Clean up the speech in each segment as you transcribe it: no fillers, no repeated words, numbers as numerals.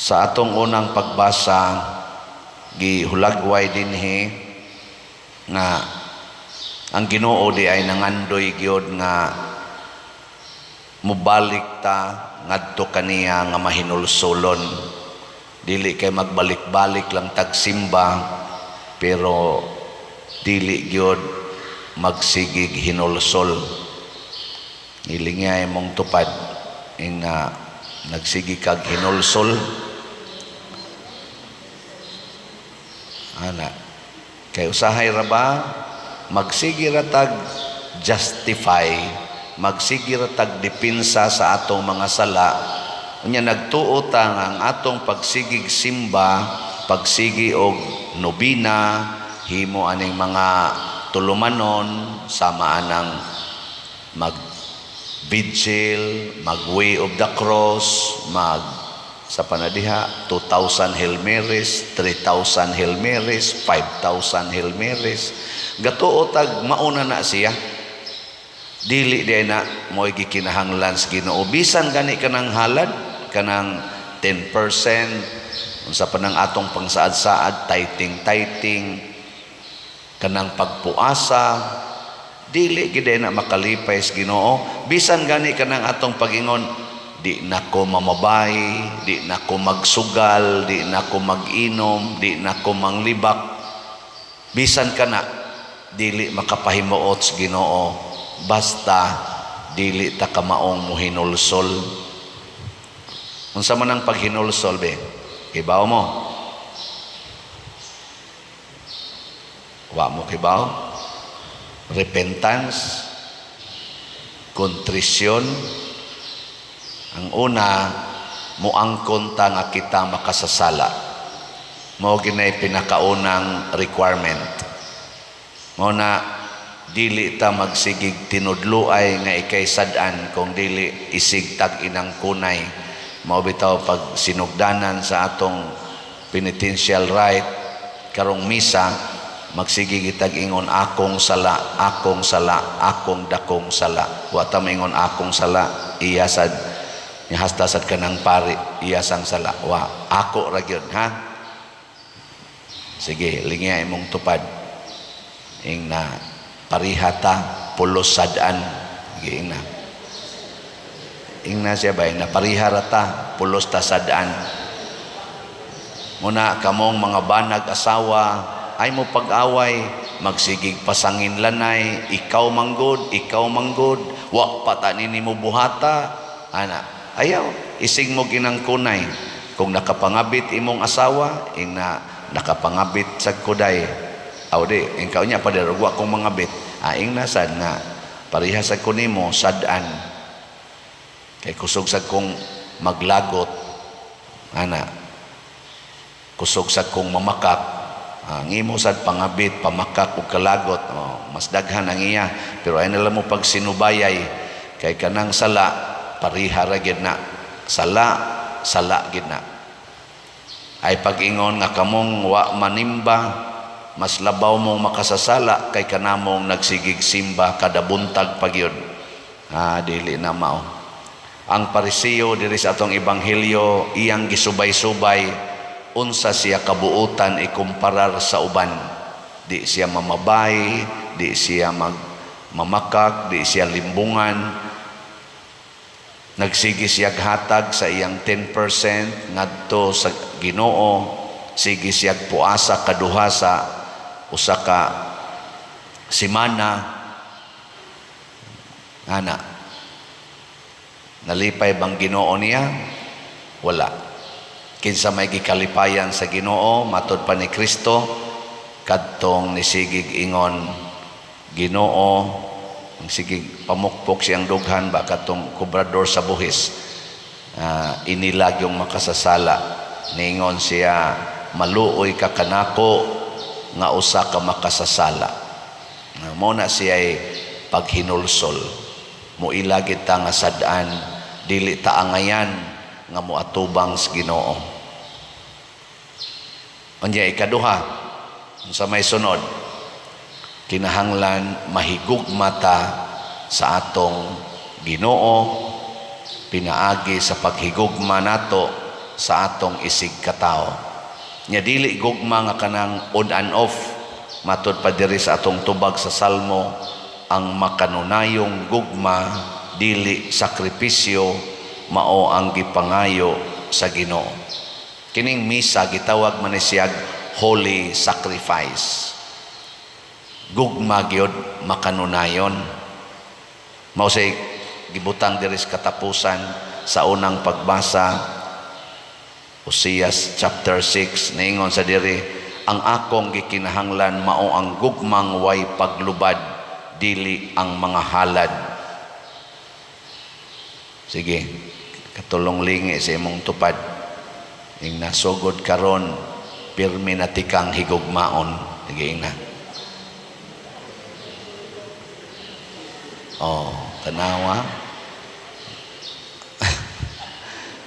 Sa atong unang pagbasa, gihulagway dinhi nga ang Ginoo di ay nangandoy gyud nga mubalik ta ngadto kaniya nga mahinulsolon. Dili kay magbalik-balik lang tagsimba, pero dili gyud magsigig hinulsol. Ilingi mong tupad ing nagsigi kag hinulsol, ana. Kay usahay ra ba magsigi ra tag justify, magsigi ra tag depensa sa atong mga sala. Unya nagtuo ta nga ang atong pagsigig simba, pagsigi og nobina, himo aning mga tulumanon sama anang mag vigil, mag Way of the Cross, mag sa panadiha 2,000 Hail Marys, 3,000 Hail Marys, 5,000 Hail Marys. Gatuo tag mauna na siya. Dili di na mo'y gikinahanglan sa Ginoo. Bisan gani kanang halad, kanang 10%, unsa pa nang atong pangsaad-saad, tithing-tithing, kanang pagpuasa, dili gid na makalipay sa Ginoo. Bisan gani kanang atong pagingon, di na ko mamabay, di na ko magsugal, di na ko mag-inom, di na ko manglibak. Bisan kana dili makapahimuot sa Ginoo basta dili ta kamaong muhinulsol. Unsa man ang paghinulsol, be? Kibaw mo? Wa mo kibaw? Repentance, contrition. Ang una, muangkon ta nga kita makasasala. Mao ginay pinakaunang requirement. Mao na dili ta magsigig tinudluay nga ikay sad-an kung dili isig tag inang kunay. Mao bitaw pag sinugdanan sa atong penitential rite karong misa, magsige kitag ingon, "Akong sala, akong sala, akong dakong sala." Wa ta maingon, "Akong sala, iya sad ni hasta sad kanang pari, iya sang sala." Wa, ako ra gyud, ha. Sige, lingya imong tupad ing na parihata pulos sad-an. Sige, ing na, ing na siya ba, ing na parihara ta pulos ta sad-an. Muna kamong mga banag asawa ay mo pag-away, magsigig pasangin lanay, "Ikaw manggod, ikaw manggod, wa pa ta nini mo buhata," ana. Ayaw, isig mo ginangkunay. Kung nakapangabit imong asawa, ing na nakapangabit sa kuday. Aw di, ikaw niya pa wa kong mangabit. Ah, ing nasad nga pareha sa kunimo sad-an. Kay kusog sa kong maglagot, ana. Kusog sa kong mamakak, ang imo sad pangabit, pamakak ug kalagot, oh, mas daghan ang iya. Pero ay nila mo pag sinubayay, kay kanang sala, pariha ra gyud na. Sala, sala gyud na. Ay pag-ingon nga kamong wa manimba, mas labaw mong makasasala kay kanamong nagsigig simba kada buntag pagyud. Ah, dili na mao. Ang Parisiyo diri sa atong ebanghelyo, iyang gisubay-subay unsa siya kabuutan ikumparar sa uban. Di siya mamabay, di siya mag mamakak, di siya limbungan. Nagsige siya hatag sa iyang 10% ngadto sa Ginoo, sige siya puasa kaduha sa usa ka simana. Ana. Nalipay bang Ginoo niya? Wala. Kinsa may gikalipayan sa Ginoo, matod pa ni Kristo, kadtong nisigig ingon, "Ginoo," ang sigig pamukpok siyang dughan ba, katong kobrador sa buhis, inilag yung makasasala. Ningon siya, "Maluoy ka kanako nga usa ka makasasala." Mo na siya ay paghinulsol. Muilagid ta nga sad-an, dili ta angayan nga moatubang sa Ginoo. Unya ikaduha, sa may sunod, kinahanglan mahigugma ta sa atong Ginoo, pinaagi sa paghigugma nato sa atong isig katao. Nya dili gugma nga kanang on and off. Matud pa diri sa atong tubag sa Salmo, ang makanunayong gugma dili sakripisyo, mao ang gipangayo sa Ginoo. Kining misa gitawag man ni siyag holy sacrifice. Gugma gyud makanunayon. Mao say gibutang diri sa katapusan sa unang pagbasa, Oseas chapter 6, niingon sa diri, "Ang akong gikinahanglan mao ang gugmang way paglubad, dili ang mga halad." Sige, katulong lingi sa imong tupad. Ing nasugod karon, pirmi na tikang higugmaon. Sige, ing na. Oh, tanawa.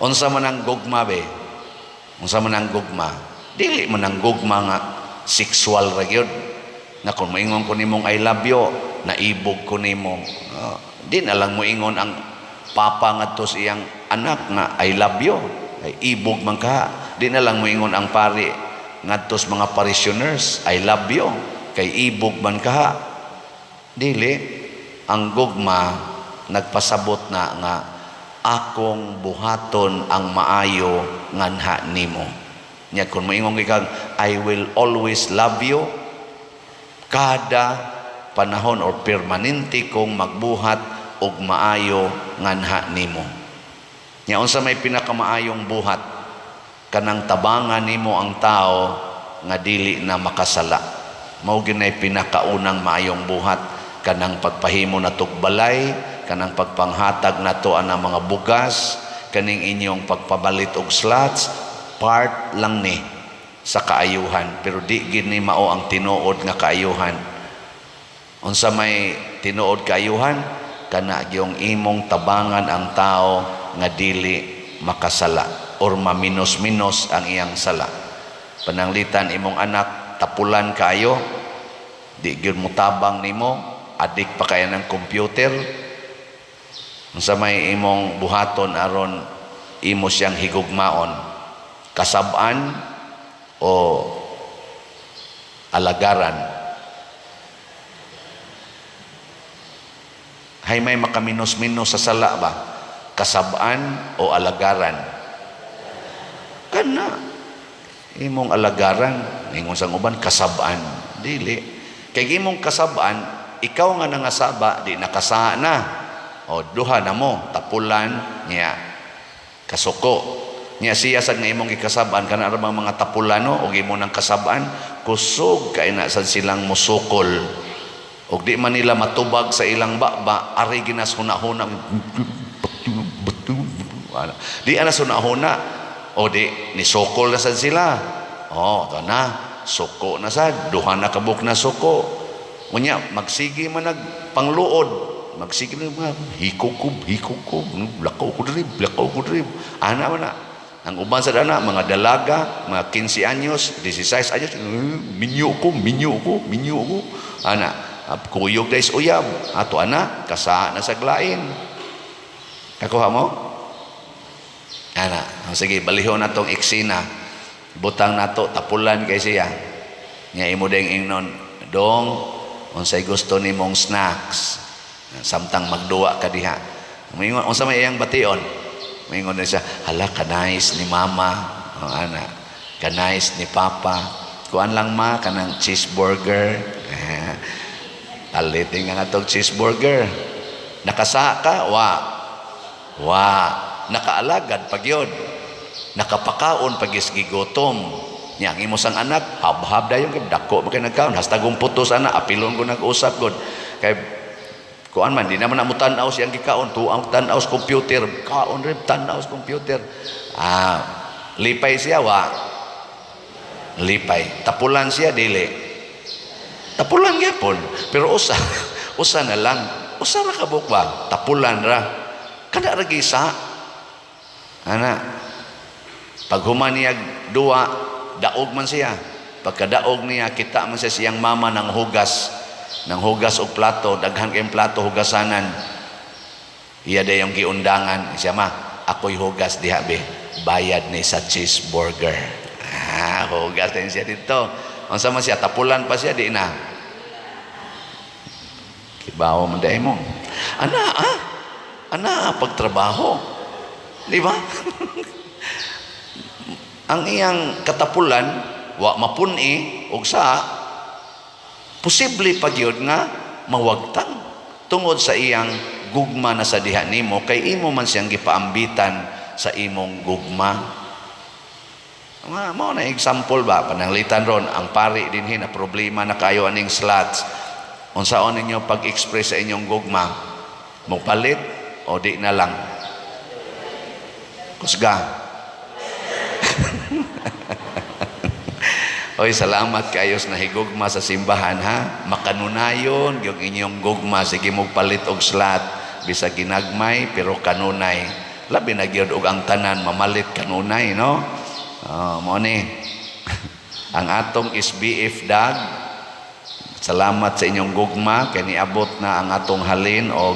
Unsa man ang gugma be? Unsa man ang gugma? Dili man ang gugma nga sexual ra gyud. Nga kung moingon ko nimong "I love you," naibog ko nimo. Oh, di na lang moingon ang papa ngadto sa iyang anak nga "I love you." Ay ibog man ka. Di na lang moingon ang pari ngadto sa mga parishioners, "I love you." Kay ibog man ka. Dili ang gugma nagpasabot na nga akong buhaton ang maayo nganha nimo. Nya kung moingon kang "I will always love you," kada panahon or permanente kong magbuhat og maayo nganha nimo. Nya unsa may pinakamaayong buhat? Kanang tabangan nimo ang tao nga dili na makasala. Mao ginay pinakaunang maayong buhat, kanang pagpahimo natog balay, kanang pagpanghatag nato anang mga bugas, kaning inyong pagpabalit og slots, part lang ni sa kaayuhan, pero di gid ni mao ang tinuod nga kaayuhan. Unsa may tinuod kaayuhan? Kana gyung imong tabangan ang tao nga dili makasala or maminos-minos ang iyang sala. Pananglitan imong anak tapulan kaayo, di gyud motabang nimo, adik pa kaya ng computer. Unsa may imong buhaton aron imo siyang higugmaon? Kasab-an o alagaran? Hay may makaminos-minos sa sala ba? Kasab-an o alagaran? Kana imong alagaran. Ingon sang uban, kasab-an. Dili kay imong kasab-an, ikaw nga nangasaba di nakasa na o duha na mo tapulan niya kasuko niya siya sad nga imong gikasab-an. Kana ra bang mga tapulano og imo nang kasab-an, kusog kay na sad silang musukol og di man nila matubag sa ilang baba, ari ginas huna-huna, di ana huna-huna o di nisukol na sad sila. Oh, to na suko na sad, duha na kabuk na suko. Unya magsige man nagpangluod, magsige na mga hikog ko, hikog ko, lakaw ko diri, lakaw ko diri, ana man na. Ang uban sa dana, mga dalaga, mga 15 anyos, 16 anyos, minyo ko, minyo ko, minyo ko. Ana, kuyog dahil sa uyab. Ato ana, kasa na sa glain. Kakuha mo? Ana, sige, balihon na tong eksena. Butang nato, tapulan kay siya. Nga imo ding ingnon, "Dong, unsay gusto nimong snacks?" Samtang magduwa ka diha. Moingon, unsa may iyang bation? Moingon na siya, "Hala, ka-nice ni mama." O, ana, "Ka-nice ni papa. Kuan lang ma, kanang cheeseburger." Palitin nga natong cheeseburger. Nakasa ka? Wa. Wa. Nakaalagad pag yun. Nakapakaon pag gigutom. Nya ang imo sang anak, hab-hab dayon kay dako man kay nagkaon. Hastagong putos ana, apilon ko nag-usap god. Kay kuan man, di naman na mo tan-aw siyang gikaon, tuang tan-aw sa computer, kaon rin tan-aw sa computer. Ah, lipay siya wa. Lipay. Tapulan siya dili. Tapulan gyapon, pero usa usa na lang. Usa ra ka buok ba? Tapulan ra. Kada ra gisa. Ana. Pag human niya duwa, daog man siya. Pagkadaog niya, kita man siya siyang mama ng hugas. Nang hugas og plato, daghan kayong plato hugasanan. Iya dayong giundangan. Siya ma, Ako'y hugas diha, be. Bayad ni sa cheeseburger. Ah, hugas din siya dito. Unsa man siya, tapulan pa siya, di na. Kibaw man diay mo. Ana, ah. Ana, pagtrabaho. Di ba? Ang iyang katapulan, wa mapun-i, og sa posible pa gyud nga mawagtang tungod sa iyang gugma na sa diha nimo, kay imo man siyang gipaambitan sa imong gugma. Nga mao na example ba, pananglitan ron ang pari dinhi na problema na kayo aning slots. Unsaon ninyo pag-express sa inyong gugma? Mopalit o di na lang? Kusga. Oy, salamat kayo sa nahigugma sa simbahan, ha. Makanunayon yung inyong gugma, sige mo palit og slot bisag ginagmay pero kanunay. Labi na gyud og ang tanan mamalit kanunay, no? Oh, mo ni ang atong SBF dag. Salamat sa inyong gugma kay niabot na ang atong halin og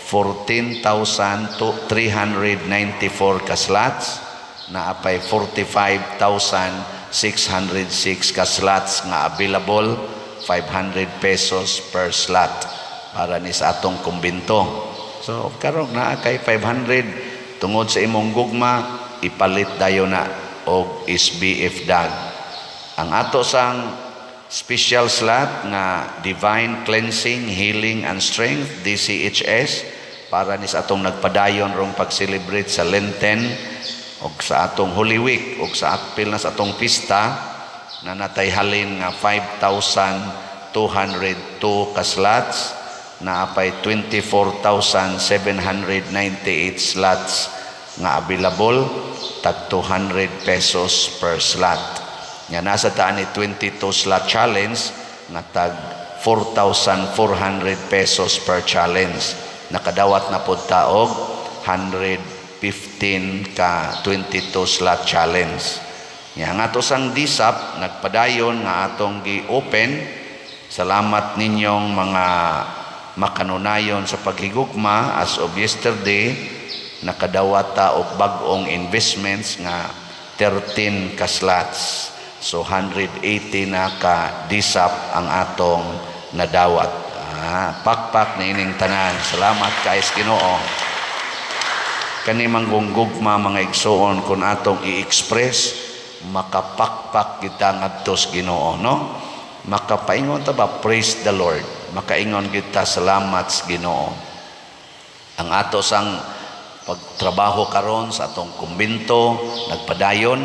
14,394 ka slots, naa pay 45,606 ka slots nga available, ₱500 per slot para ni sa atong kumbinto. So karon naa kay 500, tungod sa imong gugma, ipalit dayon na og SBF dag. Ang ato sang special slot nga Divine Cleansing, Healing and Strength, DCHS, para ni sa atong nagpadayon rong pag-celebrate sa Lenten og sa atong Holy Week og sa apil na sa atong pista, na natay halin nga 5,202 ka slots, naa pay 24,798 slots nga available, tag ₱200 per slot. Nga nasa taan ni 22 slot challenge nga tag ₱4,400 per challenge. Nakadawat na pod ta og 115 ka 22 slot challenge. Nga ang ato sang DSAP nagpadayon nga atong gi-open. Salamat ninyong mga makanunayon sa paghigugma. As of yesterday, nakadawat ta og bag-ong investments nga 13 ka slots. So 180 na ka DSAP ang atong nadawat. Ah, pakpak na ining tanan. Salamat kay Ginoo. Kani manggugma, mga igsoon, kung atong i-express, makapakpak kita ngadto sa Ginoo, no? Makapaingon ta ba, "Praise the Lord." Makaingon kita, "Salamat sa Ginoo." Ang ato sang pagtrabaho karon sa atong kumbinto nagpadayon.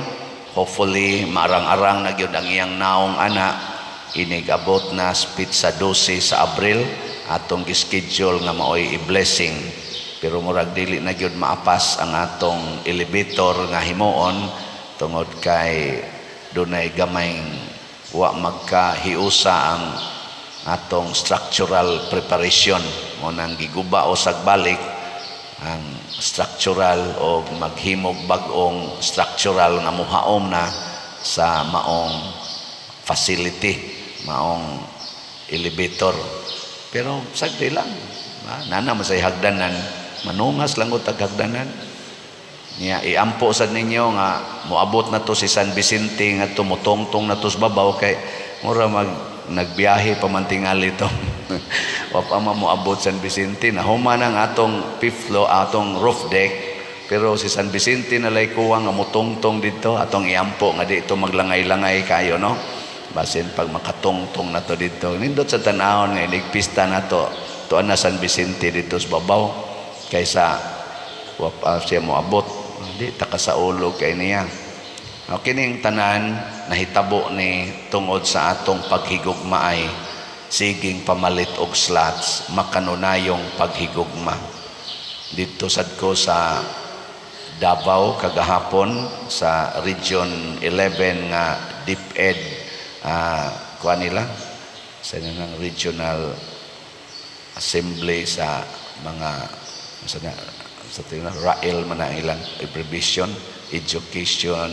Hopefully maarang-arang na gyud ang iyang naong ana, inig-abot na sa 12 sa Abril atong gi-schedule nga maoy i-blessing, pero murag dili na gyud maapas ang atong elevator nga himuon tungod kay dunay gamay wa magkahiusa ang atong structural preparation. Mo nang giguba o sagbalik ang structural o maghimog bag-ong structural nga muhaom na sa maong facility, maong elevator. Pero sagdi lang. Ah, nana man say hagdanan, manungas lang og hagdanan niya. Iampo sad ninyo nga moabot na to si San Vicente nga tumutongtong na to sa babaw, kay mura mag nagbiyahe pa man tingali to. Wa pa man moabot San Vicente. Nahuman ang atong fifth floor, atong roof deck, pero si San Vicente na lay kuwang nga mutungtong dito. Atong iampo nga dito maglangay-langay kayo, no? Basin pag makatungtong na to dito, nindot sa tan-awon nga inig pista na to, tuan na San Vicente dito sa babaw kaysa wa pa siya moabot. Di ta ka sa ulo kay niya. O kining tanan nahitabo ni tungod sa atong paghigugmaay, siging pamalit og slots, makanunayong paghigugma. Dito sad ko sa Davao kagahapon sa Region 11 nga DepEd, kuan nila sa nang regional assembly sa mga sa tingnan RAEL man ang ilang abbreviation, educational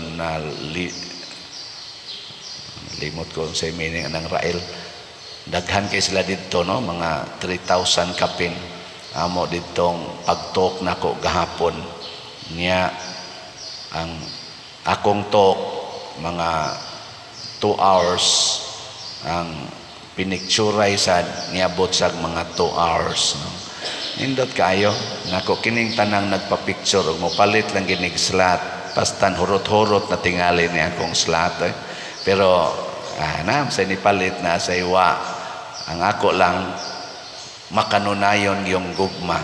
limot ko sa meaning ng RAEL. Daghan kay sila didto, no? Mga 3,000 kapin amo ditong pagtok nako gahapon. Niya ang akong talk, mga 2 hours ang pinicturay sad, niabot sa mga 2 hours, no? Nindot kayo nako kining tanang nagpa-picture ug mopalit lang ginig slot, pastan hurot-hurot na tingali ni akong slot, eh. Pero na sa nipalit na sa iwa, ang ako lang makanunayon yung gugma.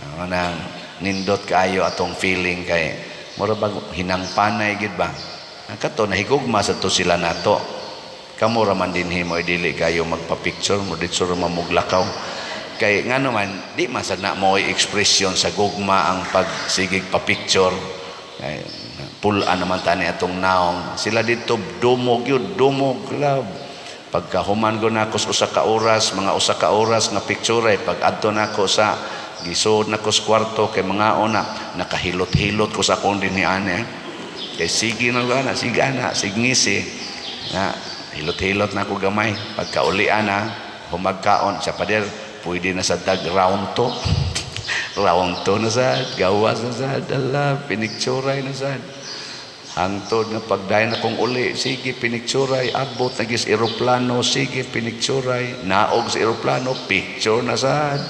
Ano nang nindot kaayo atong feeling kay mura bag hinangpanay gid ba. Ang kato nahigugma sa to sila nato. Kamo ra man dinhi mo dili kayo magpa-picture mo didto ra mamuglakaw kay ngano man di man sad na mo ekspresyon sa gugma ang pagsigig pa-picture, kay pul-an naman tani atong naong. Sila dito dumog yun, dumog love. Pagkahuman ko nako sa usa ka oras, mga usa ka oras nga picture, ay pag adto nako sa gisod nako sa kwarto kay mga una nakahilot-hilot ko sa akong dinhi ane, kay sige na na sige na signgisi na, hilot-hilot na ako gamay. Pagkauli ana, humagkaon sa pader, pwede na sa dag round to round to na sad, gawas na sad, ala, pinicturay na sad. Hangtod nga pagdayon akong uli, sige, pinicturay. Abot na gis eroplano, sige, pinicturay. Naog sa eroplano, picture na sad.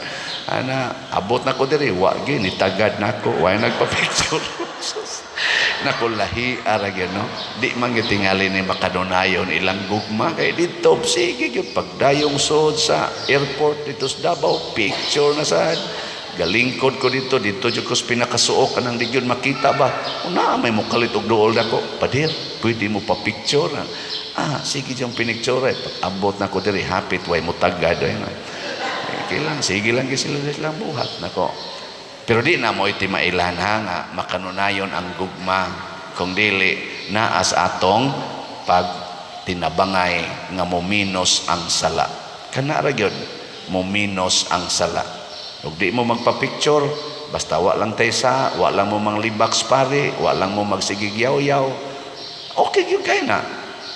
Ana, abot na ko diri, wa gi nitagad nako, way nagpa-picture. Nako, lahi ara gyud, no. Di man gyud tingali ni makanunayon ilang gugma kay didto sige gyud, pagdayong sod sa airport dito sa Davao, picture na sad. Galingkod ko dito, dito jud ko sa pinakasuok kanang di gyud makita ba. Una may mokalit og duol nako. "Pader, pwede mo pa picture?" Ah, sige, yung pinicture eh. Pag abot na ko diri, hapit way mo tagad ay. Okay lang, sige lang gyud sila silang buhat nako. Pero di na mo itimailan ha nga makanunayon ang gugma kung dili naa sa atong pag tinabangay nga mominos ang sala. Kana ra gyud, mominos ang sala. Ug di mo magpa-picture, basta wa lang tay sa, wa lang mo manglibak sa pare, wa lang mo magsigig yaw-yaw. Okay gyud kay na.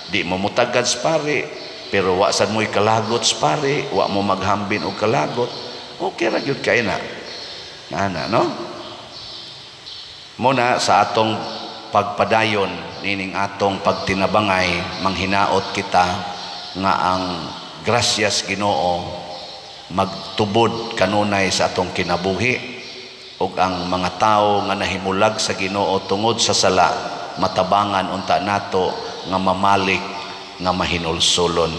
Di mo mutagad sa pare, pero wa sad mo'y kalagot sa pare, wa mo maghambin og kalagot. Okay ra gyud kay na. Ana, no? Muna sa atong pagpadayon nining atong pagtinabangay, manghinaot kita nga ang grasyas Ginoo magtubod kanunay sa atong kinabuhi ug ang mga tawo nga nahimulag sa Ginoo tungod sa sala, matabangan unta nato nga mamalik nga mahinulsulon.